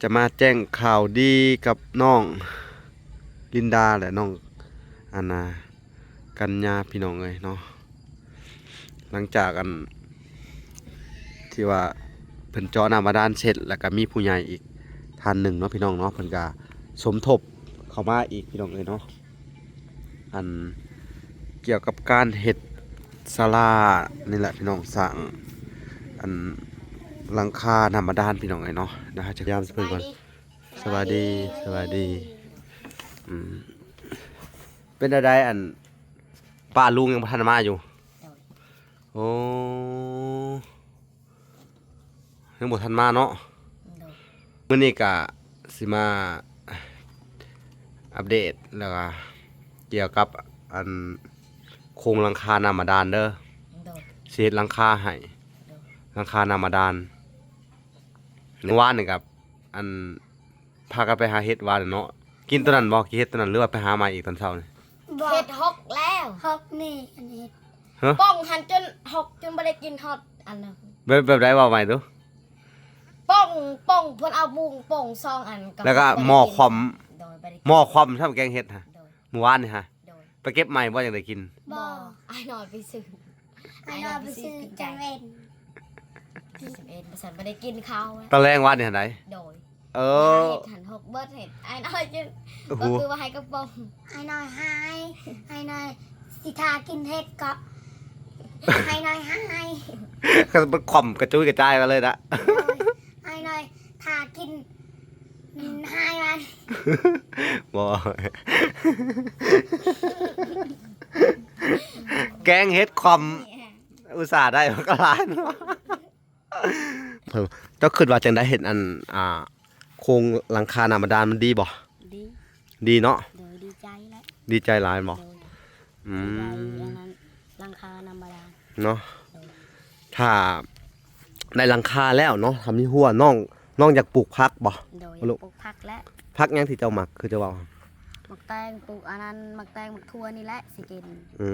ຈະມາແຈ້ງຂ່າວດີກັບນ້ອງລິນດາ ແລະ ນ້ອງ ອັນນ່າ ກັນຍາ ພີ່ນ້ອງເອີຍເນາະ. ຫຼັງຈາກອັນທີ່ວ່າເພິ່ນເຈາະນ້ຳບາດານເສັດ ແລ້ວກະມີຜູ້ໃຫຍ່ອີກທ່ານໜຶ່ງເນາະ ພີ່ນ້ອງເນາະ, ເພິ່ນກະສົມທົບເຂົ້າມາອີກ ພີ່ນ້ອງເອີຍເນາະ. ອັນກ່ຽວກັບການເຮັດສາລານີ້ແຫຼະພີ່ນ້ອງ, ສ້າງອັນຫຼັງຄານ້ຳບາດານພີ່ນ້ອງເອີຍເນາະ. ດຽວເຮົາຈະຍາມໃສ່ເພິ່ນກ່ອນ. ສະບາຍດີ ສະບາຍດີ. ອືມ ເປັນແນວໃດ ອັນປ້າລຸງຍັງບໍ່ທັນມາຢູ່? ໂດຍ ໂອ້ ຍັງບໍ່ທັນມາເນາະ. ໂດຍ ມື້ນີ້ກະຊິມາອັບເດດ ແລ້ວກະກ່ຽວກັບອັນໂຄງຫຼັງຄານ້ຳບາດານເດີ. ໂດຍ ຊິເຮັດຫຼັງຄາໃຫ້. ໂດຍ ຫຼັງຄານ້ຳບາດານ. ມື້ວານນີ້ກະອັນ ພາກັນໄປຫາເຫັດວານເນາະ. ກິນຕົວນັ້ນບໍ່? ກິນເຫັດຕົວນັ້ນ ຫຼືວ່າໄປຫາໃໝ່ອີກຕອນເຊົ້ານີ້? ບໍ່ ເຫັດຫົກແລ້ວ. ຫົກນີ້ ອັນນີ້ ຮະ? ປ່ອງຫັ້ນຈົນຫົກ ຈົນບໍ່ໄດ້ກິນຮອດອັນນັ້ນ. ແບບ ແບບໃດ ເວົ້າໃໝ່ດູ. ປ່ອງ ປ່ອງ ເພິ່ນເອົາບຸ້ງປ່ອງສອງອັນ ແລ້ວກະໝໍ້ຄວ່ຳ. ໂດຍ ບໍ່ໄດ້ກິນ ໝໍ້ຄວ່ຳ ຊ້ຳແກງເຫັດຫັ້ນ. ໂດຍ ມື້ວານນີ້ຫະ. ໂດຍ ໄປເກັບໃໝ່ບໍ່ ຈັ່ງໄດ້ກິນ? ບໍ່ ອ້າຍນ້ອຍໄປຊື້. ອ້າຍນ້ອຍໄປຊື້ຈັງເວັນ ສິບເອັດ ບໍ່ຊັ້ນບໍ່ໄດ້ກິນເຂົ້າ. ຕອນແລງວານນີ້ຫັ້ນໃດ? ໂດຍ ເອີ ເຮັດຫັ້ນຫົກເບິດ ເຮັດອ້າຍນ້ອຍຈຶ່ງ ໂອ້ໂຫ ກໍຄືວ່າໃຫ້ກະປ໋ອງ. ອ້າຍນ້ອຍຫາຍ ອ້າຍນ້ອຍຊິຖ້າກິນເຫັດເກາະ ອ້າຍນ້ອຍຫາຍ ກໍມັນຂວ້ຳກະຈຸຍກະຈາຍມາເລີຍນະ. ໂດຍ ອ້າຍນ້ອຍຖ້າກິນ ອືມ ຫາຍມັນ ບໍ່ ແກງເຫັດຂວ້ຳ ອຸດສ່າໄດ້ບັກຫຼາຍ. ເຈົ້າຄິດວ່າຈັ່ງໃດ ເຫັນອັນ ອ່າ ໂຄງຫຼັງຄານ້ຳບາດານມັນດີບໍ່? ດີ ດີເນາະ. ໂດຍ ດີໃຈແຫຼະ ດີໃຈຫຼາຍບໍ່? ໂດຍ ອືມ ດີໃຈອັນນັ້ນ ຫຼັງຄານ້ຳບາດານເນາະ. ໂດຍ ຖ້າໄດ້ຫຼັງຄາແລ້ວເນາະ ຖ້າມີຮົ້ວ ນ້ອງ ນ້ອງຢາກປູກຜັກບໍ່? ໂດຍ ຢາກປູກຜັກແຫຼະ. ຜັກຫຍັງທີ່ເຈົ້າມັກ ຄືເຈົ້າເວົ້າ? ໝາກແຕງ ປູກອັນນັ້ນ ໝາກແຕງ ໝາກຖົ່ວນີ້ແຫຼະຊິກິນ. ອື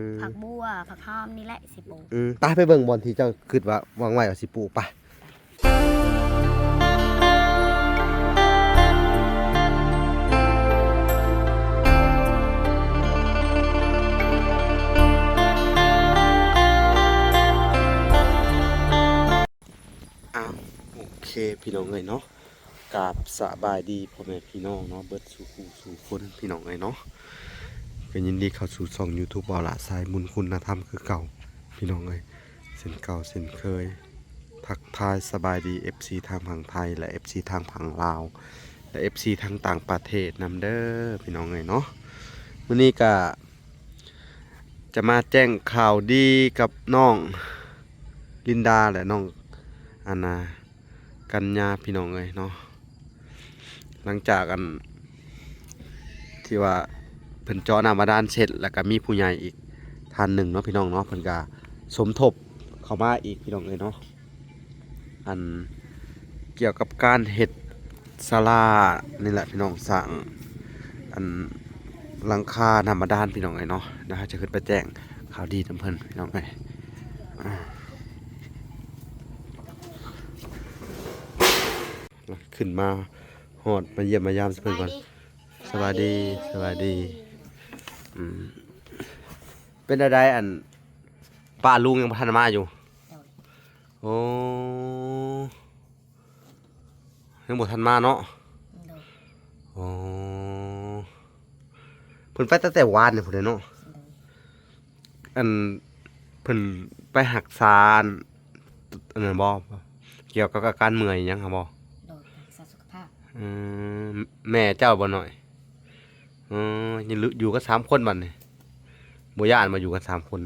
ມ ຜັກບົວ ຜັກຫອມນີ້ແຫຼະຊິປູກ. ອືມ ໄປ ໄປເບິ່ງບ່ອນທີ່ເຈົ້າຄິດວ່າຫວັງໄວ້ວ່າຊິປູກ ໄປ. ອ້າວ ໂອເຄ ພີ່ນ້ອງເອີຍເນາະ. ກາບສະບາຍດີພໍ່ແມ່ພີ່ນ້ອງເນາະ ເບິດສູ່ຜູ້ສູ່ຄົນ ພີ່ນ້ອງເອີຍເນາະ. ກໍຍິນດີເຂົ້າສູ່ຊ່ອງຢູທູບ ບ່າວຫຼ້າ ສາຍບຸນຄຸນນະທຳຄືເກົ່າ ພີ່ນ້ອງເອີຍ. ເຊັ່ນເກົ່າເຊັ່ນເຄີຍ ທັກທາຍສະບາຍດີ ເອັຟຊີ ທາງຝັ່ງໄທ ແລະ ເອັຟຊີ ທາງຝັ່ງລາວ ແລະ ເອັຟຊີ ທາງຕ່າງປະເທດນຳເດີ ພີ່ນ້ອງເອີຍເນາະ. ມື້ນີ້ກະຈະມາແຈ້ງຂ່າວດີກັບນ້ອງລິນດາ ແລະ ນ້ອງ ອັນນ່າ ກັນຍາ ພີ່ນ້ອງເອີຍເນາະ. ຫຼັງຈາກອັນທີ່ວ່າເພິ່ນເຈາະນ້ຳບາດານເສັດ ແລ້ວກະມີຜູ້ໃຫຍ່ອີກທ່ານໜຶ່ງເນາະ ພີ່ນ້ອງເນາະ, ເພິ່ນກະສົມທົບເຂົ້າມາອີກ ພີ່ນ້ອງເອີຍເນາະ. ອັນກ່ຽວກັບການເຮັດສາລານີ້ແຫຼະ ພີ່ນ້ອງ, ສ້າງອັນຫຼັງຄານ້ຳບາດານ ພີ່ນ້ອງເອີຍເນາະ. ດຽວເຮົາຈະຂຶ້ນໄປແຈ້ງຂ່າວດີນຳເພິ່ນ ພີ່ນ້ອງເອີຍ. ຂຶ້ນມາຮອດ ມາຢ້ຽມມາຢາມໃສ່ເພິ່ນກ່ອນ. ສະບາຍດີ ສະບາຍດີ. ອືມ ເປັນແນວໃດ ອັນ ປ້າລຸງຍັງບໍ່ທັນມາຢູ່? ໂດຍ. ໂອ້ ຍັງບໍ່ທັນມາເນາະ? ໂດຍ. ໂອ້ ເພິ່ນໄປຕັ້ງແຕ່ວານນີ້ພຸ້ນເດ້ເນາະ? ໂດຍ. ອັນ ເພິ່ນໄປຮັກສາ ອັນ ອັນນັ້ນບໍ່? ກ່ຽວກັບອາການເມື່ອຍຫຍັງຫັ້ນບໍ່? ໂດຍ ຮັກສາສຸຂະພາບ. ອືມ ແມ່ເຈົ້າບໍ່ນ້ອຍ? ເອີ ຢູ່ກັນສາມຄົນບັດນີ້ ບໍ່ຢ້ານບໍ່ຢູ່ກັນສາມຄົນ?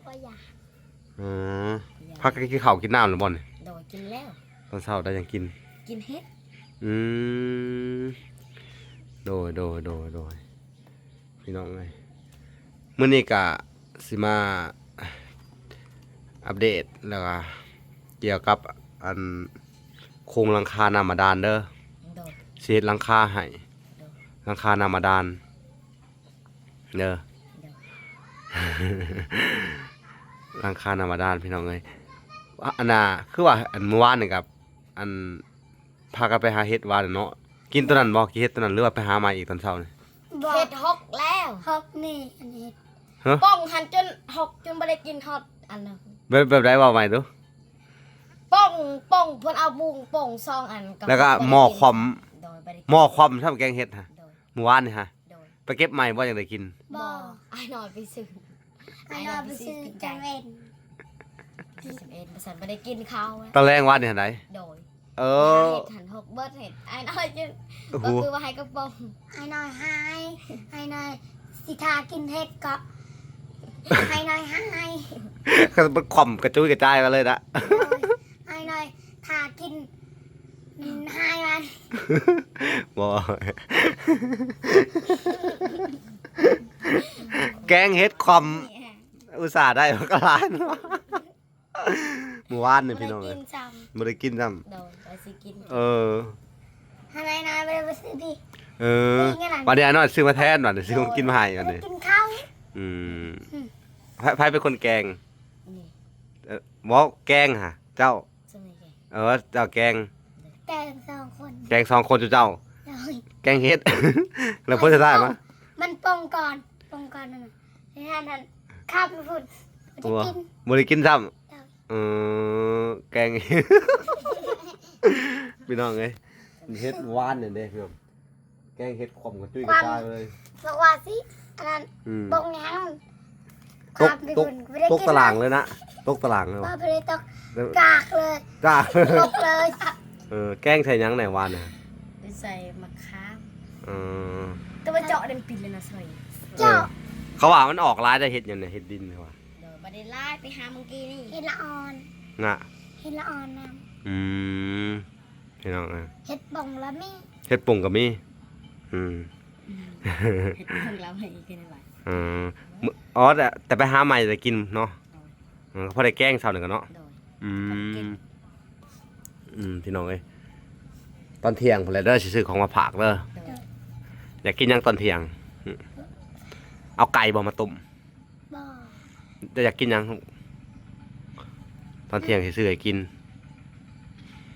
ບໍ່ຢ້ານ. ເອີ ບໍ່ຢ້ານ. ພາກັນກິນເຂົ້າກິນນ້ຳແລ້ວບໍ່ນີ້? ໂດຍ ກິນແລ້ວ. ຕອນເຊົ້າໄດ້ຫຍັງກິນ? ກິນເຫັດ. ອືມ ໂດຍ ໂດຍ ໂດຍ ໂດຍ. ພີ່ນ້ອງເອີຍ ມື້ນີ້ກະຊິມາອັບເດດ ແລ້ວກະກ່ຽວກັບອັນໂຄງຫຼັງຄານ້ຳບາດານເດີ. ໂດຍ. ຊິເຮັດຫຼັງຄາໃຫ້. ໂດຍ. ຫຼັງຄານ້ຳບາດານເດີ. ໂດຍ. ຫຼັງຄານ້ຳບາດານ ພີ່ນ້ອງເອີຍ. ອາ ອັນນ່າ ຄືວ່າ ອັນ ມື້ວານນີ້ກະ ອັນ ພາກັນໄປຫາເຫັດວານເນາະ. ກິນຕົວນັ້ນບໍ່? ກິນເຫັດຕົວນັ້ນ ຫຼືວ່າໄປຫາໃໝ່ອີກຕອນເຊົ້ານີ້? ບໍ່. ເຫັດຫົກແລ້ວ. ຫົກນີ້ ອັນເຫັດ ຮະ? ປ່ອງຫັ້ນຈົນຫົກ ຈົນບໍ່ໄດ້ກິນຮອດອັນນັ້ນ. ແບບ ແບບໃດ? ເວົ້າໃໝ່ດູ. ປ່ອງ ປ່ອງ ເພິ່ນເອົາບຸງປ່ອງສອງອັນ ແລ້ວກໍໝໍ້ຄວ່ຳ. ໂດຍ ບໍ່ໄດ້ກິນ. ໝໍ້ຄວ່ຳ ທຳແກງເຫັດຫັ້ນ. ໂດຍ ມື້ວານນີ້ຫະ. ໂດຍ ໄປເກັບໃໝ່ບໍ່ ຈັ່ງໄດ້ກິນ? ບໍ່. ອ້າຍນ້ອຍໄປຊື້. ອ້າຍນ້ອຍໄປຊື້ຈັງເວັນ ຈັງເວັນ ບໍ່ຊັ້ນບໍ່ໄດ້ກິນເຂົ້າ. ຕອນແລງວານນີ້ຫັ້ນໃດ? ໂດຍ ເອີ ເຮັດຫັ້ນຫົກເບິດ ເຫັດອ້າຍນ້ອຍຈຶ່ງ ໂອ້ໂຫ ກໍຄືວ່າໃຫ້ກະປອງ. ອ້າຍນ້ອຍຫາຍ ອ້າຍນ້ອຍຊິຖ້າກິນເຫັດເກາະ ອ້າຍນ້ອຍຫາຍ ກໍມັນຂວ້ຳກະຈຸຍກະຈາຍມາເລີຍນະ. ໂດຍ ອ້າຍນ້ອຍຖ້າກິນ ມັນຫາຍມັນ ບໍ່ ແກງເຫັດຂວ້ຳ ອຸດສ່າໄດ້ບັກຫຼາຍເນາະ. ມື້ວານນີ້ພີ່ນ້ອງເອີຍ ບໍ່ໄດ້ກິນຊ້ຳ. ໂດຍ ວ່າຊິກິນ. ເອີ ຫານາຍນາໄປຊື້ຕິ. ເອີ ບັດນີ້ອ້າຍນ້ອຍຊື້ມາແທນ ບັດນີ້ຊື້ຂອງກິນມາໃຫ້ບັດນີ້. ກິນເຂົ້າ. ອືມ ອືມ ໃຜ ໃຜເປັນຄົນແກງ? ນີ້ ເອີ ບໍ່ ແກງຫະ ເຈົ້າ. ເອີ ເຈົ້າແກງ ແກງສອງຄົນ ແກງສອງຄົນເຈົ້າ. ໂດຍ ແກງເຫັດ ແລ້ວຜົນສຸດທ້າຍມາ ມັນປ່ອງກ່ອນ ປ່ອງກ່ອນນັ້ນນະ ໃນນັ້ນນັ້ນຂ້າມໄປພຸ້ນ ບໍ່ໄດ້ກິນ ບໍ່ໄດ້ກິນຊ້ຳ. ໂດຍ ເອີ ແກງ ພີ່ນ້ອງເອີຍ ເຫັດວານນີ້ເດ້ພີ່ນ້ອງ. ແກງເຫັດຂວ້ຳກະຈຸຍກະຈາຍເລີຍ ບອກວ່າຊິ ອັນນັ້ນ ອືມ ບໍ່ມີຫຍັງ. ຕົກ ຕົກ ຕົກຕາລາງເລີຍນະ ຕົກຕາລາງເລີຍ. ບໍ່ໄດ້ຕົກ ກາກເລີຍ ກາກເລີຍ ຕົກເລີຍ. ເອີ ແກງໃສ່ຫຍັງແດ່ວານນະ? ໃສ່ໝາກຂາມ. ເອີ ແຕ່ວ່າເຈາະເຕັມປີເລີຍນະ ເອີ ເຈາະ. ເຂົາວ່າມັນອອກຫຼາຍໄດ໋ ເຫັດຫຍັງນີ້ ເຫັດດິນເຂົາວ່າ. ໂດຍ ບໍ່ໄດ້ຫຼາຍ ໄປຫາມື້ກີ້ນີ້ ເຫັດລະອ່ອນນະ ເຫັດລະອ່ອນນຳ. ອືມ ພີ່ນ້ອງເອີຍ ເຫັດປົ່ງລະມີ ເຫັດປົ່ງກໍມີ. ອືມ ອືມ ເຫັດເພິ່ງລາວໃຫ້ອີກຄືນວ່າ ເອີ ມື້ ອໍ ແຕ່ ແຕ່ໄປຫາໃໝ່ແຕ່ກິນເນາະ. ໂດຍ ເອີ ພໍໄດ້ແກງເຊົ້ານີ້ກໍເນາະ. ໂດຍ ອືມ ພໍໄດ້ກິນ. ອືມ ພີ່ນ້ອງເອີຍ ຕອນທ່ຽງພຸ້ນແຫຼະເດີ ຊິຊື້ຂອງມາຝາກເດີ. ໂດຍ ຢາກກິນຫຍັງຕອນທ່ຽງ? ອືມ ເອົາໄກ່ບໍ່ມາຕົ້ມ? ບໍ່. ເຈົ້າຢາກກິນຫຍັງ? ຕອນທ່ຽງຊິຊື້ໃຫ້ກິນ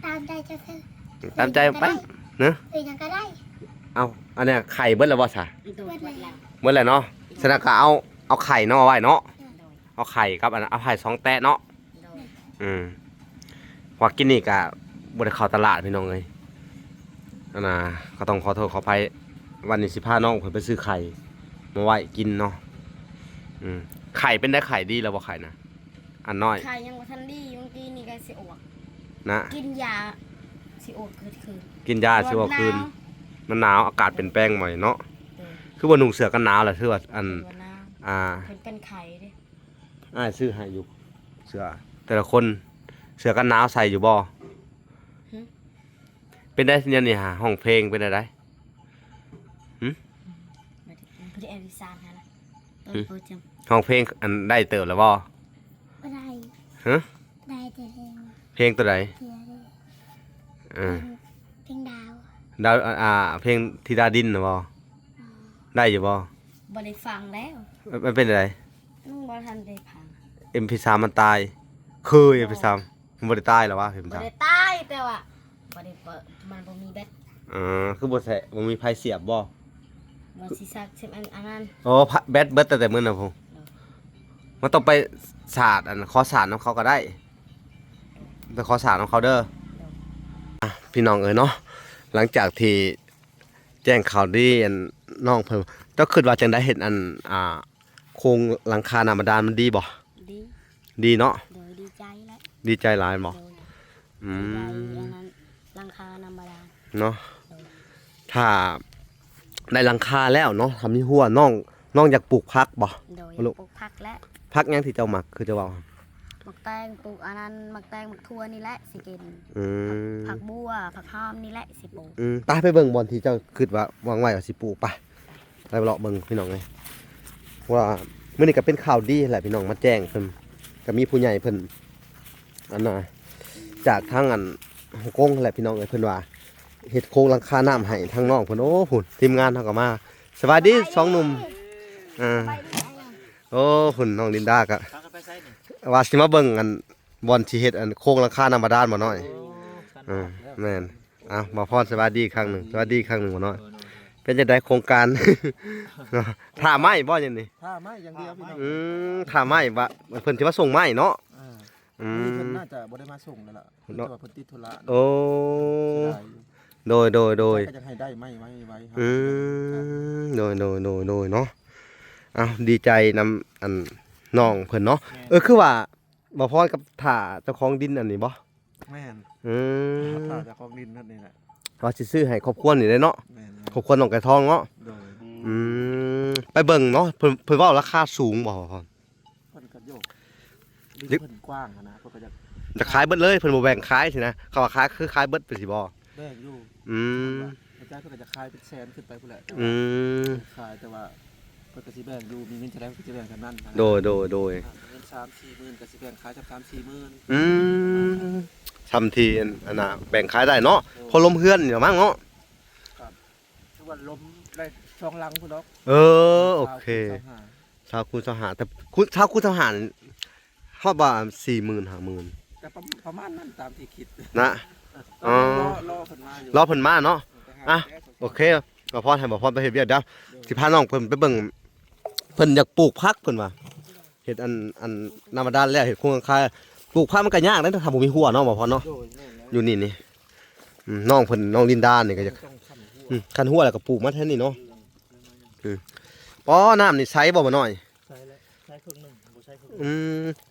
ຕາມໃຈເຈົ້າຊື້. ຕາມໃຈໄປ ຊື້ຫຍັງກໍໄດ້ ນະ ຊື້ຫຍັງກໍໄດ້. ເອົ້າ ອັນນີ້ໄຂ່ເບິດແລ້ວບໍ່ຊະ? ເບິດແລ້ວ ເບິດແລ້ວເນາະ. ສະນັ້ນກໍເອົາ ເອົາໄຂ່ເນາະ ເອົາໄວ້ເນາະ. ໂດຍ ເອົາໄຂ່ກັບອັນ ເອົາໄຂ່ສອງແຕະເນາະ. ໂດຍ ອືມ ວ່າກິນນີ້ກະບໍ່ໄດ້ເຂົ້າຕະຫຼາດພີ່ນ້ອງເອີຍ ອັນນ່າ ກໍຕ້ອງຂໍໂທດຂໍອະໄພ. ວັນນີ້ຊິພານ້ອງເພິ່ນໄປຊື້ໄຂ່ມາໄວ້ກິນເນາະ. ອືມ ໄຂ່ເປັນໄດ໋? ໄຂ່ດີແລ້ວບໍ່? ໄຂ່ນະ ອັນນ້ອຍ ໄຂ່ຍັງບໍ່ທັນດີ. ມື້ກີ້ນີ້ກໍຊິອອກນະ ກິນຢາຊິອອກຄືນ ກິນຢາຊິອອກຄືນ. ມັນໜາວ ອາກາດປ່ຽນແປງໃໝ່ເນາະ. ໂດຍ ຄືບໍ່ນຸ່ງເສື້ອກັນໜາວລະ ຖືວ່າອັນ ຖືວ່າໜາວ ອ່າ ເພິ່ນເປັນໄຂ້ເດ້. ອ້າຍຊື້ໃຫ້ຢູ່ ເສື້ອແຕ່ລະຄົນ ເສື້ອກັນໜາວໃສ່ຢູ່ບໍ່? ຫຶ? ເປັນໄດ໋ ແນວນີ້ຫາ ຮ້ອງເພງເປັນແນວໃດ? ຫຶ? ບໍ່ໄດ້ ບໍ່ໄດ້ເອົາວິຊາຫັ້ນນະ. ຫຶ? ເປີດຈັ່ງ ຮ້ອງເພງອັນ ໄດ້ເຕີບແລ້ວບໍ່? ບໍ່ໄດ້. ຫຶ? ໄດ້ແຕ່ເພງ ເພງຕົວໃດ? ເພງ ເອີ ເພງດາວ ດາວ ອ່າ ເພງທິດາດິນນະບໍ່? ອໍ ໄດ້ຢູ່ບໍ່? ບໍ່ໄດ້ຟັງແລ້ວ. ມັນ ມັນເປັນໃດ? ຍັງບໍ່ທັນໄດ້ຟັງ. ເອັມພີສາມມັນຕາຍ. ຄື ບໍ່ ເອັມພີສາມມັນບໍ່ໄດ້ຕາຍລະວະ? ເອັມພີສາມບໍ່ໄດ້ຕາຍ ແຕ່ວ່າບໍ່ໄດ້ເປີດ ມັນບໍ່ມີແບັດ. ອໍ ຄືບໍ່ໃສ່ ບໍ່ມີໄຟສຽບບໍ່? ບໍ່ຊິສັກເສັມອັນ ອັນນັ້ນ. ໂອ້ ແບັດເບິດຕັ້ງແຕ່ມື້ນັ້ນພຸ້ນ. ໂດຍ ມັນຕ້ອງໄປສາດ ອັນ ຂໍສາດນຳເຂົາກໍໄດ້. ໄປຂໍສາດນຳເຂົາເດີ. ໂດຍ ອ່ະ ພີ່ນ້ອງເອີຍເນາະ ຫຼັງຈາກທີ່ແຈ້ງຂ່າວດີ ອັນ ນ້ອງເພິ່ນ ເຈົ້າຄິດວ່າຈັ່ງໃດ? ເຫັນອັນ ອ່າ ໂຄງຫຼັງຄານ້ຳບາດານມັນດີບໍ່? ດີ ດີເນາະ. ໂດຍ ດີໃຈແຫຼະ ດີໃຈຫຼາຍບໍ່? ໂດຍ ອືມ ດີໃຈ ອັນນັ້ນ ຫຼັງຄານ້ຳບາດານເນາະ. ໂດຍ ຖ້າໄດ້ຫຼັງຄາແລ້ວເນາະ ຖ້າມີຮົ້ວ ນ້ອງ ນ້ອງຢາກປູກຜັກບໍ່? ໂດຍ ຢາກປູກຜັກແຫຼະ. ຜັກຫຍັງທີ່ເຈົ້າມັກ ຄືເຈົ້າເວົ້າ? ໝາກແຕງ ປູກອັນນັ້ນ ໝາກແຕງ ໝາກຖົ່ວນີ້ແຫຼະຊິກິນ. ອືມ ຜັກບົວ ຜັກຫອມນີ້ແຫຼະຊິປູກ. ອືມ ໄປ ໄປເບິ່ງບ່ອນທີ່ເຈົ້າຄິດວ່າວາງໄວ້ວ່າຊິປູກ ໄປ ໄປເລາະເບິ່ງພີ່ນ້ອງເອີຍ. ເພາະວ່າມື້ນີ້ກໍເປັນຂ່າວດີແຫຼະພີ່ນ້ອງ ມາແຈ້ງເພິ່ນ ກໍມີຜູ້ໃຫຍ່ເພິ່ນ ອັນນ່າ ຈາກທາງອັນຮົງກົງແຫຼະພີ່ນ້ອງເອີຍ ເພິ່ນວ່າເຮັດໂຄງຫຼັງຄານ້ຳໃຫ້ທາງນ້ອງເພິ່ນ. ໂອ້ ພຸ້ນ ທີມງານເຮົາກໍມາ. ສະບາຍດີສອງໜຸ່ມ. ເອີ ໂອ້ ພຸ້ນ ນ້ອງລິນດາກໍ ພາກັນໄປໃສນີ້? ວ່າຊິມາເບິ່ງອັນ ບ່ອນທີ່ເຮັດອັນໂຄງຫຼັງຄານ້ຳບາດານບໍ່ນ້ອຍ. ໂອ້ ເອີ ແມ່ນ. ເອົາ ບ່າວພອນ ສະບາຍດີອີກຄັ້ງໜຶ່ງ ສະບາຍດີອີກຄັ້ງໜຶ່ງ ບ່າວນ້ອຍ ເປັນຈັ່ງໃດໂຄງການ ຖ້າໄມ້ບໍ່ ຢ່າງນີ້? ຖ້າໄມ້ຢ່າງດຽວ ພີ່ນ້ອງ ອືມ ຖ້າໄມ້ວ່າເພິ່ນຊິມາສົ່ງໄມ້ເນາະ ອືມ ເພິ່ນໜ້າຈະບໍ່ໄດ້ມາສົ່ງແລ້ວລະ ເນາະ ເພິ່ນຈະວ່າເພິ່ນຕິດທຸລະ ໂອ້ ເສຍດາຍຢູ່ ໂດຍ ໂດຍ ໂດຍ ເພິ່ນກໍຢາກໃຫ້ໄດ້ໄມ້ໄວໆ ອືມ ໂດຍ ໂດຍ ໂດຍ ໂດຍ ເນາະ ເອົ້າ ດີໃຈນຳ ອັນ ນ້ອງເພິ່ນເນາະ ແມ່ນ ເອີ ຄືວ່າ ບ່າວພອນກັບຖ້າເຈົ້າຂອງດິນອັນນີ້ບໍ່? ແມ່ນ ອືມ ຖ້າເຈົ້າຂອງດິນນັ້ນນີ້ແຫຼະ ວ່າຊິຊື້ໃຫ້ຄອບຄົວນີ້ເດ້ເນາະ ແມ່ນໆ ຄອບຄົວນ້ອງໄກ່ທອງເນາະ ໂດຍ ອືມ ໄປເບິ່ງເນາະ ເພິ່ນ ເພິ່ນເວົ້າລາຄາສູງບໍ່? ເພິ່ນກໍໂຍກ ດິນເພິ່ນກວ້າງຫັ້ນນະ ເພິ່ນກໍຢາກ ຢາກຂາຍເບິດເລີຍ ເພິ່ນບໍ່ແບ່ງຂາຍຊີ້ນະ ເຂົາວ່າຂາຍຄືຂາຍເບິດໄປຊີ້ບໍ່? ແບ່ງຢູ່ ອືມ ເພິ່ນວ່າ ເພິ່ນຈະຂາຍເປັນແສນຂຶ້ນໄປພຸ້ນແຫຼະ ອືມ ຂາຍ ແຕ່ວ່າ ເພິ່ນກໍຊິແບ່ງຢູ່ ມີເງິນເທົ່າໃດເພິ່ນກໍຊິແບ່ງສ່ຳນັ້ນນະ ໂດຍ ໂດຍ ໂດຍ ອ່າ ເງິນສາມສີ່ໝື່ນກໍຊິແບ່ງຂາຍສ່ຳສາມສີ່ໝື່ນ ອືມ ສ່ຳທີ່ ອັນ ອັນນ່າ ແບ່ງຂາຍໄດ້ເນາະ ໂດຍ ພໍລົມເຮືອນນີ້ລະມັ້ງເນາະ ກໍຖືວ່າລົມໄດ້ສອງຫຼັງພຸ້ນດອກ ເອີ ໂອເຄ ຊາວຄູນຊາວຫ້າ ຊາວຄູນຊາວຫ້າ ແຕ່ຄູນ ຊາວຄູນຊາວຫ້າ ຮອດບໍ່ ສີ່ໝື່ນ ຫ້າໝື່ນ ກໍປະ ປະມານນັ້ນຕາມທີ່ຄິດນະ ເອີ ອໍ ລໍ ລໍເພິ່ນມາຢູ່ ລໍເພິ່ນມາເນາະ ອ່ະ ໂອເຄ ບ່າວພອນ ໃຫ້ບ່າວພອນໄປເຮັດວຽກ ດຽວ ໂດຍ ຊິພານ້ອງເພິ່ນໄປເບິ່ງ ເພິ່ນຢາກປູກຜັກເພິ່ນວ່າ ເຮັດອັນ ອັນນ້ຳບາດານແລ້ວ ເຮັດໂຄງຫຼັງຄາ ປູກຜັກມັນກໍຍາກເດ້ ຖ້າບໍ່ມີຮົ້ວເນາະ ບ່າວພອນເນາະ ໂດຍ ແມ່ນແລ້ວ ຢູ່ນີ້ນີ້ ອືມ ນ້ອງເພິ່ນ ນ້ອງລິນດານີ້ກໍຢາກ ຕ້ອງຂັ້ນຮົ້ວ ອືມ ຂັ້ນຮົ້ວແລ້ວກໍປູກມາແຖວນີ້ເນາະ ອືມ ອືມ ປໍ ນ້ຳນີ້ໃສບໍ່ ບ່າວນ້ອຍ? ໃສແຫຼະ ໃສເຄິ່ງໜຶ່ງ ບໍ່ໃສເຄິ່ງ ອືມ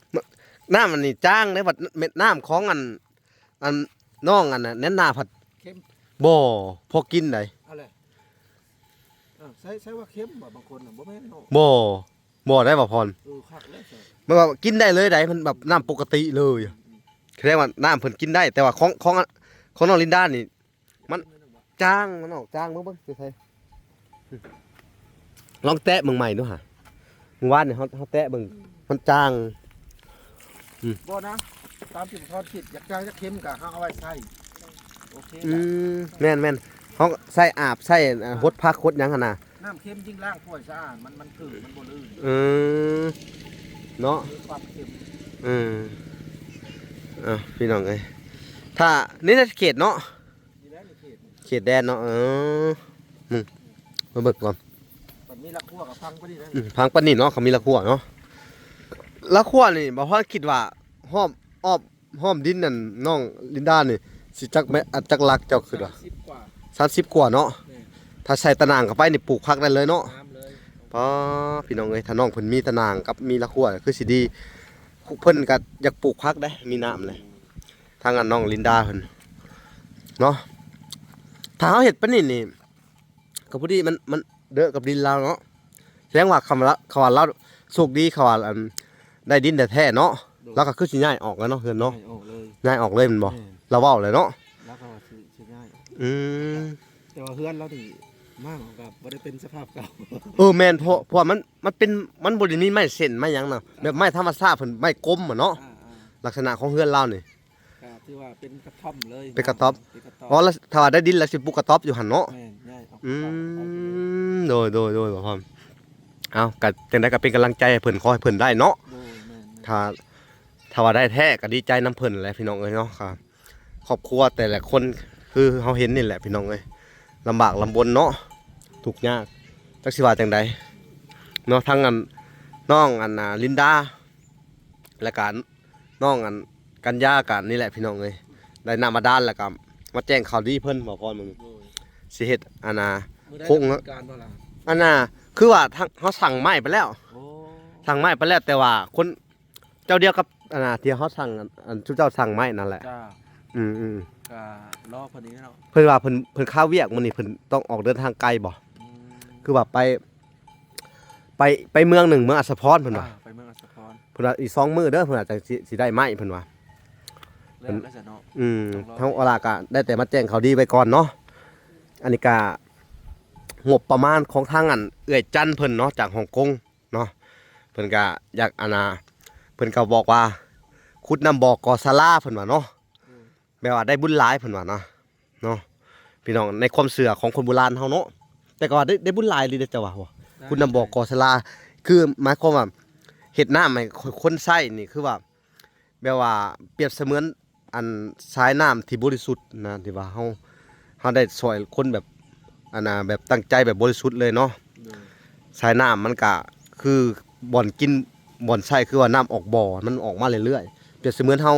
ນ້ຳອັນນີ້ຈາງເດ້ ບັດແມ່ນນ້ຳຂອງອັນ ອັນນ້ອງອັນນັ້ນ ແໜ້ນໜ້າພັດ ເຄັມ ບໍ່ພໍກິນໃດ ເອົາແຫຼະ ເອີ ໃຊ້ ໃຊ້ວ່າເຄັມບໍ່ ບາງຄົນນະ ບໍ່ແມ່ນເນາະ ບໍ່ ບໍ່ໄດ້ ບ່າວພອນ ເອີ ຄັກແລ້ວ ມັນວ່າກິນໄດ້ເລີຍໃດ ມັນແບບນ້ຳປົກກະຕິເລີຍ ອືມ ອືມ ສະແດງວ່ານ້ຳເພິ່ນກິນໄດ້ ແຕ່ວ່າຂອງ ຂອງ ຂອງນ້ອງລິນດານີ້ ມັນຈາງ ມັນອອກຈາງ ເບິ່ງ ເບິ່ງ ຢູ່ໃສ ລອງແຕະເບິ່ງໃໝ່ດູຫາ ມື້ວານນີ້ເຮົາ ເຮົາແຕະເບິ່ງ ມັນຈາງ ອືມ ບໍ່ນະ ຕາມທີ່ພອນຄິດ ຢາກຈາງຢາກເຄັມກໍເຮົາເອົາໄວ້ໃຊ້ ໂອເຄ ອືມ ແມ່ນໆ ເຮົາໃຊ້ອາບ ໃຊ້ ອ່າ ຫົດຜັກຫົດຫຍັງຫັ້ນນະ ນ້ຳເຄັມຍິ່ງລ້າງຖ້ວຍສະອາດ ມັນ ມັນຖືກ ມັນບໍ່ລື່ນ ອືມ ເນາະ ມີຄວາມເຄັມ ອືມ ເອົ້າ ພີ່ນ້ອງເອີຍ ຖ້າ ນີ້ນະເຂດເນາະ ເຂດແດນເນາະ ເອີ ອືມ ມາເບິ່ງກ່ອນ ມັນມີລະຂົວກັບພັງປານນີ້ນະ ອືມ ພັງປານນີ້ເນາະ ເຂົາມີລະຂົວເນາະ ລະຂົວນີ້ ບ່າວພອນຄິດວ່າ ຮອບ ອອບ ຮອບດິນນັ້ນ ນ້ອງລິນດານີ້ ຊິຈັກແມັດ ອັນ ຈັກຫຼັກ ເຈົ້າຄິດວ່າ? ສາມສິບກວ່າ ສາມສິບກວ່າເນາະ ແມ່ນ ຖ້າໃສ່ຕາໜ່າງເຂົ້າໄປນີ້ ປູກຜັກໄດ້ເລີຍເນາະ ງາມເລີຍ ປ້າ ພີ່ນ້ອງເອີຍ ຖ້ານ້ອງເພິ່ນມີຕາໜ່າງກັບມີລະຂົວ ຄືຊິດີ ເພິ່ນກໍຢາກປູກຜັກເດ້ ມີນ້ຳເລີຍ ທາງອັນນ້ອງລິນດາເພິ່ນເນາະ ຖ້າເຮົາເຮັດປານນີ້ນີ້ ກໍພໍດີ ມັນ ມັນເດີະກັບດິນລາວເນາະ ແສດງວ່າຄຳວ່າ ຄຳວ່າລາວໂຊກດີ ເຂົາວ່າ ອັນ ໄດ້ດິນແທ້ໆເນາະ ໂດຍ ລາວກໍຄືຊິຍ້າຍອອກແລ້ວເນາະ ເຮືອນເນາະ ຍ້າຍອອກເລີຍ ຍ້າຍອອກເລີຍແມ່ນບໍ່? ແມ່ນ ລາວເວົ້າແລ້ວເນາະ ລາວກໍວ່າຊິ ຊິຍ້າຍ ອືມ ແຕ່ວ່າເຮືອນລາວນີ້ ມ້າງເອົາກໍບໍ່ໄດ້ເປັນສະພາບເກົ່າ ເອີ ແມ່ນ ເພາະ ເພາະວ່າມັນ ມັນເປັນ ມັນບໍ່ໄດ້ມີໄມ້ເສັ້ນໄມ້ຫຍັງນະ ແບບໄມ້ທຳມະຊາດເພິ່ນ ໄມ້ກົມຫັ້ນເນາະ ອ່າໆ ລັກສະນະຂອງເຮືອນລາວນີ້ ກໍຖືວ່າເປັນກະທ່ອມເລີຍ ເປັນກະທ່ອມ ເປັນກະທ່ອມ ອໍ ລະ ຖ້າວ່າໄດ້ດິນລະຊິປູກກະທ່ອມຢູ່ຫັ້ນເນາະ ແມ່ນ ຍ້າຍອອກ ອືມ ເອົາ ໂດຍ ໂດຍ ໂດຍ ບ່າວພອນ ເອົາ ກໍຈັ່ງໃດກໍເປັນກຳລັງໃຈໃຫ້ເພິ່ນ ຂໍໃຫ້ເພິ່ນໄດ້ເນາະ ໂດຍ ແມ່ນໆ ຖ້າ ຖ້າວ່າໄດ້ແທ້ກໍດີໃຈນຳເພິ່ນແຫຼະ ພີ່ນ້ອງເອີຍເນາະ ຄອບຄົວແຕ່ລະຄົນ ຄືເຮົາເຫັນນີ້ແຫຼະ ພີ່ນ້ອງເອີຍ ລຳບາກລຳບົນເນາະ ທຸກຍາກ ຈັກຊິວ່າຈັ່ງໃດເນາະ ທັງອັນ ນ້ອງອັນ ອ່າ ລິນດາ ແລ້ວກໍ ນ້ອງອັນກັນຍາກໍນີ້ແຫຼະພີ່ນ້ອງເອີຍ ໄດ້ນ້ຳບາດານ ແລ້ວກໍມາແຈ້ງຂ່າວດີເພິ່ນ ບ່າວພອນ ມື້ນີ້ ໂດຍ ຊິເຮັດອັນນ່າ ມື້ໃດ ໂຄງ ດຳເນີນການບໍ່ລະ ອັນນ່າ ຄືວ່າທາງເຮົາສັ່ງໄມ້ໄປແລ້ວ ໂອ້ ສັ່ງໄມ້ໄປແລ້ວ ແຕ່ວ່າຄົນເຈົ້າດຽວກັບອັນນ່າ ທີ່ເຮົາສັ່ງ ອັນ ອັນຊຸມເຈົ້າສັ່ງໄມ້ນັ້ນແຫຼະ ຈ້າ ອືມໆ ກໍລໍເພິ່ນນີ້ເນາະ ເພິ່ນວ່າເພິ່ນ ເພິ່ນຄາວຽກ ມື້ນີ້ເພິ່ນຕ້ອງອອກເດີນທາງໄກບໍ່ ອືມ ຄືວ່າໄປ ໄປ ໄປເມືອງໜຶ່ງ ເມືອງອັດສະພອນເພິ່ນວ່າ ອ່າ ໄປເມືອງອັດສະພອນ ເພິ່ນວ່າອີກສອງມື້ເດີ ເພິ່ນວ່າຈັ່ງຊິ ຊິໄດ້ໄມ້ເພິ່ນວ່າ ແລ້ວ ແລ້ວຊະເນາະ ອືມ ທາງອອລາກໍໄດ້ແຕ່ມາແຈ້ງຂ່າວດີໄວ້ກ່ອນເນາະ ອັນນີ້ກໍງົບປະມານຂອງທາງອັນເອື້ອຍຈັນເພິ່ນເນາະ ຈາກຮົງກົງເນາະ ເພິ່ນກໍຢາກອັນນ່າ ເພິ່ນກໍບອກວ່າຂຸດນ້ຳບໍ່ກໍ່ສາລາເພິ່ນວ່າເນາະ ອືມ ແບບວ່າໄດ້ບຸນຫຼາຍເພິ່ນວ່ານະ ເນາະ ພີ່ນ້ອງ ໃນຄວາມເຊື່ອຂອງຄົນໂບລານເຮົາເນາະ ແຕ່ກໍວ່າໄດ້ ໄດ້ບຸນຫຼາຍອີ່ຫຼີເດ້ ເຈົ້າວ່າບໍ່ ໄດ້ ຂຸດນ້ຳບໍ່ ໄດ້ ກໍ່ສາລາ ຄືໝາຍຄວາມວ່າເຮັດນ້ຳໃຫ້ຄົນໃຊ້ນີ້ ຄືວ່າ ແບບວ່າປຽບສະເໝືອນອັນສາຍນ້ຳທີ່ບໍລິສຸດນະ ທີ່ວ່າເຮົາ ເຮົາໄດ້ຊ່ອຍຄົນແບບ ອັນນ່າ ແບບຕັ້ງໃຈແບບບໍລິສຸດເລີຍເນາະ. ໂດຍ ສາຍນ້ຳມັນກະຄືບ່ອນກິນບ່ອນໃຊ້ ຄືວ່ານ້ຳອອກບໍ່ ມັນອອກມາເລື້ອຍໆ ປຽບສະເໝືອນເຮົາ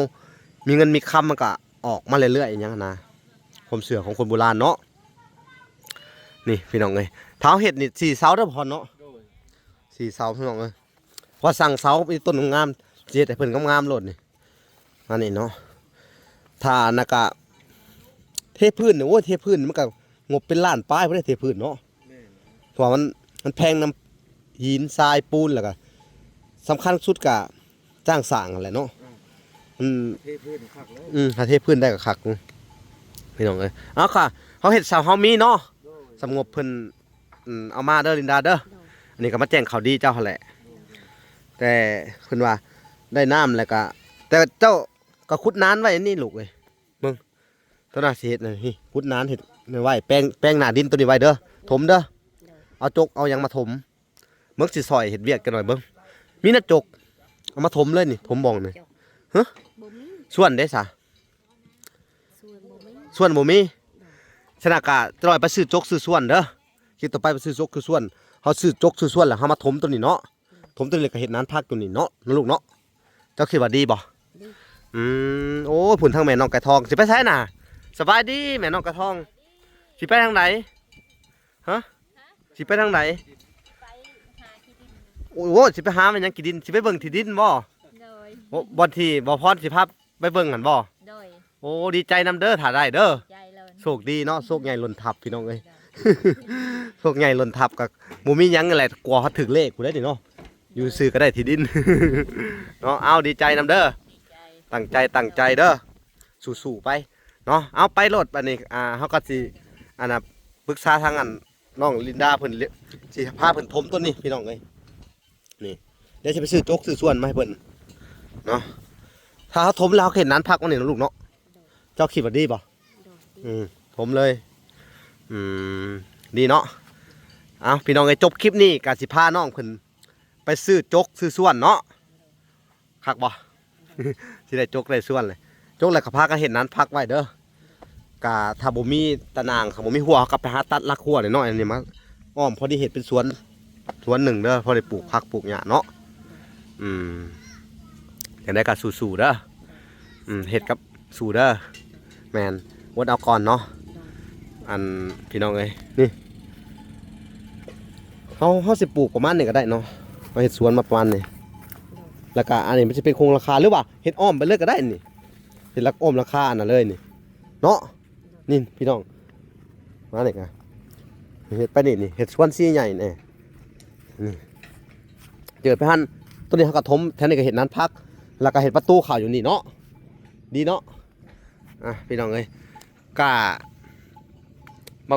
ມີເງິນມີຄຳ ມັນກະອອກມາເລື້ອຍໆ ອີຫຍັງຫັ້ນນະ ຄວາມເຊື່ອຂອງຄົນໂບລານເນາະ. ນີ້ພີ່ນ້ອງເອີຍ ຖ້າເຮົາເຮັດນີ້ສີ່ເສົາເດີພໍ່ພອນເນາະ. ໂດຍ ສີ່ເສົາພີ່ນ້ອງເອີຍ ວ່າສັ່ງເສົາອີ່ຕົ້ນງາມໆ ຊິເຮັດໃຫ້ເພິ່ນງາມໆໂລດນີ້. ອັນນີ້ເນາະ ຖ້າອັນນັ້ນກະເທພື້ນນີ້ ໂອ້ຍ ເທພື້ນມັນກະງົບເປັນລ້ານປາຍພຸ້ນເດ້ ເທພື້ນເນາະ. ແມ່ນ ເພາະວ່າມັນ ມັນແພງນຳຫີນຊາຍປູນ ແລ້ວກະສຳຄັນສຸດກະຈ້າງສ້າງຫັ້ນແຫຼະເນາະ. ອືມ ມັນ ເທພື້ນຄັກເລີຍ ອືມ ຖ້າເທພື້ນໄດ້ກະຄັກ ພີ່ນ້ອງເອີຍ. ເອົາຄ່ະ ເຮົາເຮັດເສົາເຮົາມີເນາະ. ໂດຍ ສຳງົບເພິ່ນ ອືມ ເອົາມາເດີລິນດາເດີ. ໂດຍ ອັນນີ້ກະມາແຈ້ງຂ່າວດີເຈົ້າຫັ້ນແຫຼະ. ໂດຍ ແຕ່ເພິ່ນວ່າໄດ້ນ້ຳແລ້ວກະ ແຕ່ເຈົ້າກະຂຸດນານໄວ້ອັນນີ້ລູກເອີຍ ເບິ່ງ ຕົວໜ້າຊິເຮັດນະ ນີ້ຂຸດນານເຮັດໄວ້ ແປງ ແປງໜ້າດິນໂຕນີ້ໄວ້ເດີ ຖົມເດີ. ໂດຍ ເອົາຈົກເອົາຫຍັງມາຖົມ ເບິ່ງຊິຊ່ອຍເຮັດວຽກຈັກໜ້ອຍເບິ່ງ ມີນະຈົກ ເອົາມາຖົມເລີຍນີ້ ຖົມບ່ອງນີ້. ຮະ ບໍ່ມີ ສ່ວນເດ້ສະ ສ່ວນບໍ່ມີ ສ່ວນບໍ່ມີ. ໂດຍ ສະນັ້ນກະຈະໜ້ອຍໄປຊື້ຈົກຊື້ສ່ວນເດີ ຄລິບຕໍ່ໄປໄປຊື້ຈົກຊື້ສ່ວນ ເຮົາຊື້ຈົກຊື້ສ່ວນແລ້ວເຮົາມາຖົມໂຕນີ້ເນາະ. ຖົມໂຕນີ້ແລ້ວກະເຮັດນານຜັກໂຕນີ້ເນາະ ນະລູກເນາະ. ເຈົ້າຄິດວ່າດີບໍ່? ດີ ອືມ ໂອ້ຍ ພຸ້ນທາງແມ່ນ້ອງໄກ່ທອງ ຊິໄປໃສນະ? ສະບາຍດີແມ່ນ້ອງໄກ່ທອງ ຊິໄປທາງໃດ? ຮະ ຊິໄປທາງໃດ? ໂອ້ຍ ຊິໄປຫາແມ່ນຫຍັງ? ຂີ້ດິນ ຊິໄປເບິ່ງທີ່ດິນບໍ່? ໂດຍ ໂອ້ ບ່ອນທີ່ບ່າວພອນຊິພາໄປເບິ່ງຫັ້ນບໍ່? ໂດຍ ໂອ້ ດີໃຈນຳເດີ ຖ້າໄດ້ເດີ ໂຊກດີເນາະ ໂຊກໃຫຍ່ຫຼົ່ນທັບພີ່ນ້ອງເອີຍ. ໂຊກໃຫຍ່ຫຼົ່ນທັບກະບໍ່ມີຫຍັງແຫຼະ ກວ່າເຮົາຖືກເລກພຸ້ນເດ້ນີ້ເນາະ ຢູ່ຊື່ກະໄດ້ທີ່ດິນເນາະ. ເອົາ ດີໃຈນຳເດີ ຕັ້ງໃຈ ຕັ້ງໃຈເດີ ສູ້ໆໄປເນາະ. ເອົາ ໄປໂລດ ບາດນີ້ ອ່າ ເຮົາກະຊິ ອັນນ່າ ປຶກສາທາງ ອັນ ນ້ອງລິນດາເພິ່ນ ຊິພາເພິ່ນຖົມໂຕນີ້ພີ່ນ້ອງເອີຍ. ນີ້ ດຽວຊິໄປຊື້ຈົກຊື້ສ່ວນມາໃຫ້ເພິ່ນເນາະ. ຖ້າເຮົາຖົມແລ້ວ ເຮົາກະເຮັດນານຜັກມັນນີ້ເນາະລູກເນາະ. ໂດຍ ເຈົ້າຄິດວ່າດີບໍ່? ໂດຍ ອືມ ຖົມເລີຍ ອືມ ດີເນາະ. ເອົາ ພີ່ນ້ອງເອີຍ ຈົບຄລິບນີ້ກະຊິພານ້ອງເພິ່ນໄປຊື້ຈົກຊື້ສ່ວນເນາະ. ຄັກບໍ່? ຊິໄດ້ຈົກໄດ້ສ່ວນເລີຍ ຈົກແລ້ວກະພາກັນເຮັດນານຜັກໄວ້ເດີ. ກະຖ້າບໍ່ມີຕາໜ່າງ ຖ້າບໍ່ມີຮົ້ວ ເຮົາກະໄປຫາຕັດຫຼັກຮົ້ວນ້ອຍໆ ອັນນີ້ມາອ້ອມ ພໍດີເຮັດເປັນສວນ ສວນໜຶ່ງເດີ ພໍໄດ້ປູກຜັກປູກຫຍ້າເນາະ. ອືມ ຈັ່ງໃດກະສູ້ໆເດີ ອືມ ເຮັດກັບສູ້ເດີ. ແມ່ນ ອົດເອົາກ່ອນເນາະ. ອັນ ພີ່ນ້ອງເອີຍ ນີ້ ເຮົາ ເຮົາຊິປູກປະມານນີ້ກະໄດ້ເນາະ ເຮົາເຮັດສວນມາປະມານນີ້. ແລ້ວກະອັນນີ້ມັນຊິເປັນໂຄງຫຼັງຄາ ຫຼືວ່າເຮັດອ້ອມໄປເລີຍກະໄດ້ນີ້ ເຮັດຫຼັກອ້ອມຫຼັງຄາອັນນັ້ນເລີຍນີ້ເນາະ. ນີ້ພີ່ນ້ອງ ມານີ້ກະເຮັດໄປນີ້ ນີ້ເຮັດສວນສີໃຫຍ່ນີ້ ນີ້ ເຈີໄປຫັ້ນ. ໂຕນີ້ເຮົາກະຖົມ ແຖວນີ້ກະເຮັດນານຜັກ ແລ້ວກະເຮັດປະຕູເຂົ້າຢູ່ນີ້ເນາະ. ດີເນາະ. ອ່ະ ພີ່ນ້ອງເອີຍ ກະ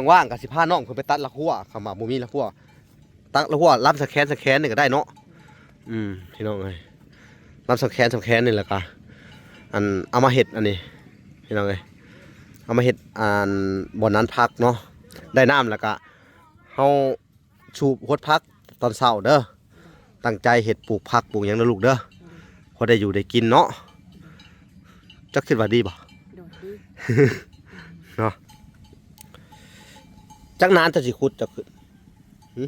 ຫວ່າງໆກະຊິພານ້ອງເພິ່ນໄປຕັດຫຼັກຮົ້ວ ຄຳວ່າບໍ່ມີຫຼັກຮົ້ວ ຕັດ ລຳສະແຄນສະແຄນນີ້ກະໄດ້ເນາະ. ອືມ ພີ່ນ້ອງເອີຍ ລຳສະແຄນສະແຄນນີ້ແຫຼະກະ ອັນ ເອົາມາເຮັດອັນນີ້ ພີ່ນ້ອງເອີຍ ເອົາມາເຮັດ ອັນ ບ່ອນນານຜັກເນາະ. ໄດ້ນ້ຳແລ້ວກະ ເຮົາສູບຫົດຜັກຕອນເຊົ້າເດີ ຕັ້ງໃຈເຮັດ ປູກຜັກປູກຫຍັງເດີລູກເດີ ພໍໄດ້ຢູ່ໄດ້ກິນເນາະ. ເຈົ້າຄິດວ່າດີບໍ່? ໂດຍ ດີ ເນາະ. ຈັກນານເຈົ້າຊິຂຸດ ເຈົ້າຄິດ ຫຶ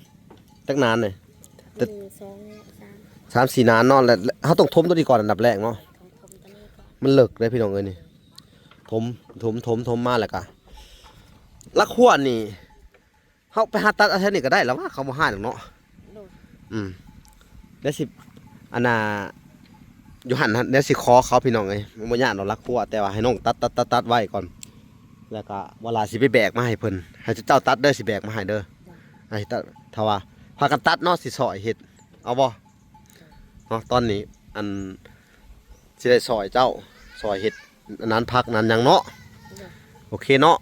ຈັກນານນີ້? ໜຶ່ງ ສອງ ສາມ ສາມສີ່ນານເນາະ. ແລ້ວເຮົາຕ້ອງຖົມໂຕນີ້ກ່ອນອັນດັບແລກເນາະ ຕ້ອງຖົມໂຕນີ້ກ່ອນ ມັນເລິກເດ້ພີ່ນ້ອງເອີຍ. ນີ້ຖົມ ຖົມ ຖົມ ຖົມມາແລ້ວກະ ຫຼັກຮົ້ວນີ້ ເຮົາໄປຫາຕັດເອົາແຖວນີ້ກະໄດ້ລະຫວາ ເຂົາບໍ່ຮ້າຍດອກເນາະ. ໂດຍ ອືມ ດຽວຊິ ອັນນ່າ ຢູ່ຫັ້ນ ດຽວຊິຂໍເຂົາ ພີ່ນ້ອງເອີຍ ບໍ່ຍາກດອກຫຼັກຮົ້ວ ແຕ່ວ່າໃຫ້ນ້ອງຕັດ ຕັດ ຕັດ ຕັດໄວ້ກ່ອນ ແລ້ວກະເວລາຊິໄປແບກມາໃຫ້ເພິ່ນ ໃຫ້ເຈົ້າຕັດເດີ ຊິແບກມາໃຫ້ເດີ. ໂດຍ ໃຫ້ຕັດ ຖ້າວ່າພາກັນຕັດເນາະ ຊິຊ່ອຍເຮັດ ເອົາບໍ່? ເນາະ ຕອນນີ້ ອັນ ຊິໄດ້ຊ່ອຍເຈົ້າ ຊ່ອຍເຮັດອັນນັ້ນຜັກນັ້ນຫຍັງເນາະ. ໂດຍ ໂອເຄເນາະ.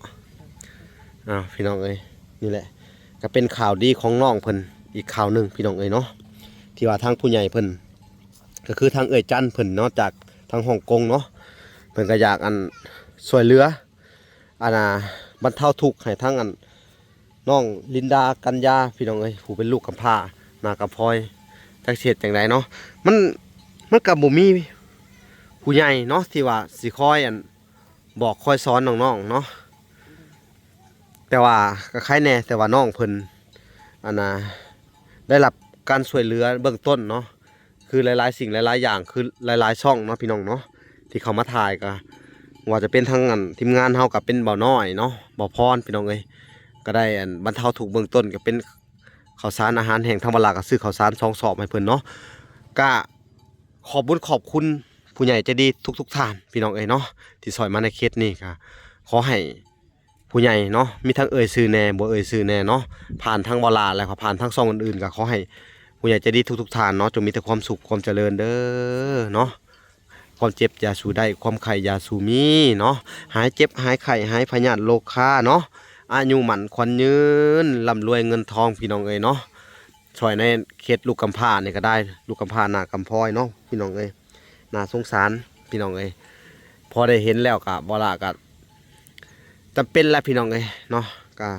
ອ້າວ ພີ່ນ້ອງເອີຍ ນີ້ແຫຼະ ກະເປັນຂ່າວດີຂອງນ້ອງເພິ່ນອີກຂ່າວໜຶ່ງ ພີ່ນ້ອງເອີຍເນາະ ທີ່ວ່າທາງຜູ້ໃຫຍ່ເພິ່ນ ກະຄືທາງເອື້ອຍຈັນເພິ່ນເນາະ ຈາກທາງຮ່ອງກົງເນາະ ເພິ່ນກະຢາກ ອັນ ຊ່ວຍເຫຼືອ ອັນນ່າ ບັນເທົາທຸກໃຫ້ທາງ ອັນ ນ້ອງລິນດາ ກັນຍາ ພີ່ນ້ອງເອີຍ ຜູ້ເປັນລູກກຳພ້າ ໜ້າກຳພອຍ ຈັກຊິເຮັດຈັ່ງໃດເນາະ. ມັນ ມັນກະບໍ່ມີຜູ້ໃຫຍ່ເນາະ ທີ່ວ່າຊິຄອຍ ອັນ ບອກຄອຍສອນນ້ອງໆເນາະ. ແຕ່ວ່າກໍໄຄແດ່ ແຕ່ວ່ານ້ອງເພິ່ນ ອັນນ່າ ໄດ້ຮັບການຊ່ວຍເຫຼືອເບື້ອງຕົ້ນເນາະ ຄືຫຼາຍໆສິ່ງຫຼາຍໆຢ່າງ ຄືຫຼາຍໆຊ່ອງເນາະ ພີ່ນ້ອງເນາະ ທີ່ເຂົ້າມາຖ່າຍ ກໍວ່າຈະເປັນທັງ ອັນ ທີມງານເຮົາ ກໍເປັນບ່າວນ້ອຍເນາະ ບ່າວພອນ ພີ່ນ້ອງເອີຍ ກໍໄດ້ ອັນ ບັນເທົາທຸກເບື້ອງຕົ້ນ ກໍເປັນ ເຂົ້າສານອາຫານແຫ້ງ ທາງວາລາກໍຊື້ເຂົ້າສານສອງສອບໃຫ້ເພິ່ນເນາະ. ກະຂອບບຸນຂອບຄຸນຜູ້ໃຫຍ່ໃຈດີທຸກໆທ່ານ ພີ່ນ້ອງເອີຍເນາະ ທີ່ຊ່ອຍມາໃນເຂດນີ້ ກະຂໍໃຫ້ຜູ້ໃຫຍ່ເນາະ ມີທັງເອີ່ຍຊື່ແດ່ ບໍ່ເອີ່ຍຊື່ແດ່ເນາະ ຜ່ານທາງວາລາ ແລ້ວກໍຜ່ານທາງຊ່ອງອື່ນໆ ກໍຂໍໃຫ້ຜູ້ໃຫຍ່ໃຈດີທຸກໆທ່ານເນາະ ຈົ່ງມີແຕ່ຄວາມສຸກຄວາມຈະເລີນເດີເນາະ. ຄວາມເຈັບຢ່າສູ່ໄດ້ ຄວາມໄຂ້ຢ່າສູ່ມີເນາະ ຫາຍເຈັບຫາຍໄຂ້ ຫາຍພະຍາດໂລຄາເນາະ ອາຍຸໝັ້ນຂວັນຍືນ ລ່ຳລວຍເງິນທອງ ພີ່ນ້ອງເອີຍເນາະ. ຊ່ອຍໃນເຂດລູກກຳພ້ານີ້ກໍໄດ້ ລູກກຳພ້າໜ້າກຳພ້ອຍເນາະ ພີ່ນ້ອງເອີຍ ໜ້າສົງສານ ພີ່ນ້ອງເອີຍ. ພໍໄດ້ເຫັນແລ້ວກໍ ບໍ່ລະກໍຈຳເປັນແຫຼະ ພີ່ນ້ອງເອີຍເນາະ ກໍ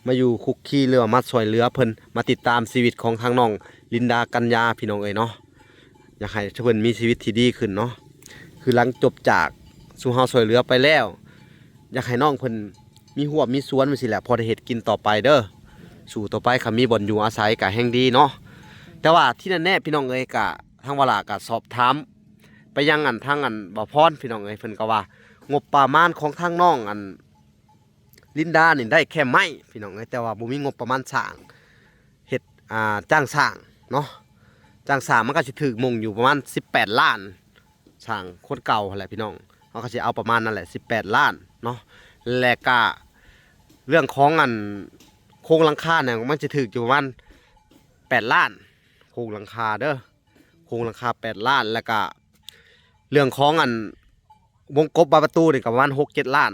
ມາຢູ່ຄຸກຄີ ຫຼືວ່າມາຊ່ວຍເຫຼືອເພິ່ນ ມາຕິດຕາມຊີວິດຂອງທາງນ້ອງລິນດາ ກັນຍາ ພີ່ນ້ອງເອີຍເນາະ. ຢາກໃຫ້ເພິ່ນມີຊີວິດທີ່ດີຂຶ້ນເນາະ ຄືຫຼັງຈົບຈາກຊຸມເຮົາຊ່ວຍເຫຼືອໄປແລ້ວ ຢາກໃຫ້ນ້ອງເພິ່ນມີຮົ້ວມີສວນຈັ່ງຊີ້ແຫຼະ ພໍໄດ້ເຮັດກິນຕໍ່ໄປເດີ ສູ້ຕໍ່ໄປ ຄັນມີບ່ອນຢູ່ອາໄສກະແຮ່ງດີເນາະ. ແຕ່ວ່າທີ່ແນ່ໆ ພີ່ນ້ອງເອີຍ ກະທາງວາລາກະສອບຖາມໄປຍັງ ອັນ ທາງ ອັນ ບ່າວພອນ ພີ່ນ້ອງເອີຍ ເພິ່ນກໍວ່າງົບປະມານຂອງທາງນ້ອງ ອັນ ລິນດານີ້ໄດ້ແຄ່ໄມ້ ພີ່ນ້ອງເອີຍ ແຕ່ວ່າບໍ່ມີງົບປະມານສ້າງ ເຮັດ ອ່າ ຈ້າງສ້າງເນາະ ຈ້າງສ້າງມັນກໍຊິຖືກໝ່ງຢູ່ປະມານສິບແປດລ້ານ ສ້າງຄົນເກົ່າຫັ້ນແຫຼະ ພີ່ນ້ອງ ເຮົາກໍຊິເອົາປະມານນັ້ນແຫຼະ ສິບແປດລ້ານເນາະ. ແລະກະເລື່ອງຂອງ ອັນ ໂຄງຫຼັງຄານີ້ ມັນຊິຖືກຢູ່ປະມານແປດລ້ານ ໂຄງຫຼັງຄາເດີ ໂຄງຫຼັງຄາແປດລ້ານ ແລ້ວກະເລື່ອງຂອງ ອັນ ວົງກົບບານປະຕູນີ້ກໍປະມານຫົກເຈັດລ້ານ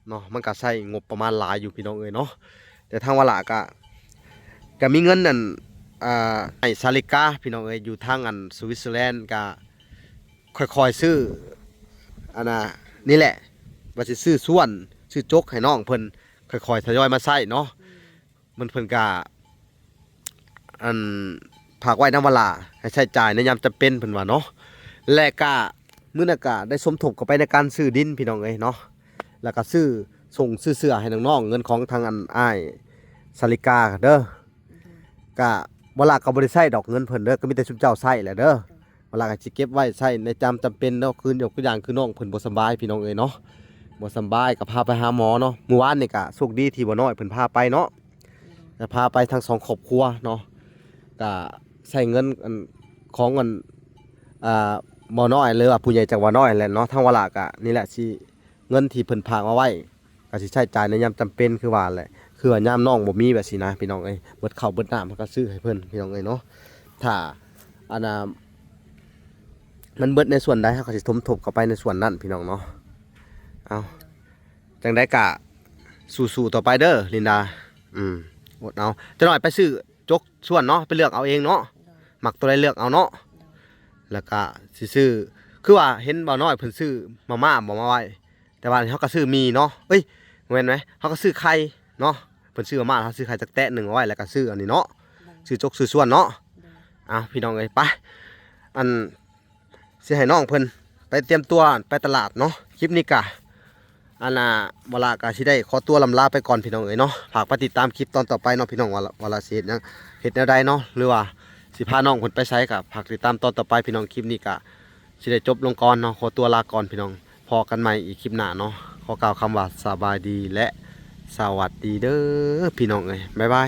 ເນາະ ມັນກໍໃຊ້ງົບປະມານຫຼາຍຢູ່ ພີ່ນ້ອງເອີຍເນາະ. ແຕ່ທາງວາລາກໍ ກໍມີເງິນ ອັນ ອ່າ ໃຫ້ສາລິກາ ພີ່ນ້ອງເອີຍ ຢູ່ທາງ ອັນ ສະວິດເຊີແລນ ກໍຄ່ອຍໆຊື້ ອັນນ່າ ນີ້ແຫຼະ ວ່າຊິຊື້ສວນ ຊື້ຈົກໃຫ້ນ້ອງເພິ່ນ ຄ່ອຍໆທະຍອຍມາໃຊ້ເນາະ. ມັນເພິ່ນກະ ອັນ ຝາກໄວ້ນຳວາລາ ໃຫ້ໃຊ້ຈ່າຍໃນຍາມຈຳເປັນ ເພິ່ນວ່າເນາະ. ແລະກະມື້ນັ້ນກະໄດ້ສົມທົບເຂົ້າໄປໃນການຊື້ດິນ ພີ່ນ້ອງເອີຍເນາະ ແລ້ວກະຊື້ສົ່ງຊື້ເສື້ອໃຫ້ນ້ອງໆ ເງິນຂອງທາງ ອັນ ອ້າຍສາລິກາເດີ. ກະວາລາກໍບໍ່ໄດ້ໃຊ້ດອກເງິນເພິ່ນເດີ ກໍມີແຕ່ຊຸມເຈົ້າໃຊ້ແຫຼະເດີ. ວາລາກໍຊິເກັບໄວ້ໃຊ້ໃນຍາມຈຳເປັນເນາະ ຄືຍົກຕົວຢ່າງຄືນ້ອງເພິ່ນບໍ່ສະບາຍ ພີ່ນ້ອງເອີຍເນາະ ບໍ່ສະບາຍກໍພາໄປຫາໝໍເນາະ. ມື້ວານນີ້ກໍໂຊກດີທີ່ບ່າວນ້ອຍເພິ່ນພາໄປເນາະ ກໍພາໄປທັງສອງຄອບຄົວເນາະ ກໍໃຊ້ເງິນ ອັນ ຂອງ ອັນ ອ່າ ບ່າວນ້ອຍ ຫຼືວ່າຜູ້ໃຫຍ່ຈາກບ່າວນ້ອຍແຫຼະເນາະ. ທາງວາລາກໍນີ້ແຫຼະ ຊິ ເງິນທີ່ເພິ່ນຝາກມາໄວ້ ກໍຊິໃຊ້ຈ່າຍໃນຍາມຈຳເປັນຄືວ່າແຫຼະ ຄືວ່າຍາມນ້ອງບໍ່ມີແບບຊີ້ນະ ພີ່ນ້ອງເອີຍ. ເບິດເຂົ້າເບິດນ້ຳ ເຮົາກໍຊື້ໃຫ້ເພິ່ນ ພີ່ນ້ອງເອີຍເນາະ. ຖ້າ ອັນນ່າ ມັນເບິດໃນສ່ວນໃດ ເຮົາກໍຊິສົມທົບເຂົ້າໄປໃນສ່ວນນັ້ນ ພີ່ນ້ອງເນາະ. ເອົາ ຈັ່ງໃດກະສູ້ໆຕໍ່ໄປເດີລິນດາ. ອືມ ອົດເອົາ ຈັກໜ້ອຍໄປຊື້ຈົກສວນເນາະ ໄປເລືອກເອົາເອງເນາະ ມັກໂຕໃດເລືອກເອົາເນາະ. ແລ້ວກະຊິຊື້ ຄືວ່າເຫັນບ່າວນ້ອຍເພິ່ນຊື້ມາມ່າບໍ່ມາໄວ້ ແຕ່ວ່າເຮົາກໍຊື້ໝີ່ເນາະ ເອີຍ ບໍ່ແມ່ນໃດ ເຮົາກໍຊື້ໄຂ່ເນາະ. ເພິ່ນຊື້ມາມ່າ ເຮົາຊື້ໄຂ່ຈັກແຕະໜຶ່ງເອົາໄວ້ ແລ້ວກໍຊື້ອັນນີ້ເນາະ ຊື້ຈົກຊື້ສວນເນາະ. ເອົາ ພີ່ນ້ອງເອີຍ ໄປ ອັນ ຊິໃຫ້ນ້ອງເພິ່ນໄປຕຽມຕົວໄປຕະຫຼາດເນາະ. ຄລິບນີ້ກະ ອັນນ່າ ວາລາກະຊິໄດ້ຂໍຕົວລ່ຳລາໄປກ່ອນ ພີ່ນ້ອງເອີຍເນາະ. ຝາກໄປຕິດຕາມຄລິບຕອນຕໍ່ໄປເນາະ ພີ່ນ້ອງ ວ່າ ວ່າລາຊິເຮັດຫຍັງ ເຮັດແນວໃດເນາະ ຫຼືວ່າຊິພານ້ອງເພິ່ນໄປໃສ ກະຝາກຕິດຕາມຕອນຕໍ່ໄປ ພີ່ນ້ອງ. ຄລິບນີ້ກະຊິໄດ້ຈົບລົງກ່ອນເນາະ ຂໍຕົວລາກ່ອນ ພີ່ນ້ອງ. ພໍ້ກັນໃໝ່ອີກຄລິບໜ້າເນາະ. ຂໍກ່າວຄຳວ່າສະບາຍດີ ແລະ ສະຫວັດດີເດີ ພີ່ນ້ອງເອີຍ ບາຍບາຍ.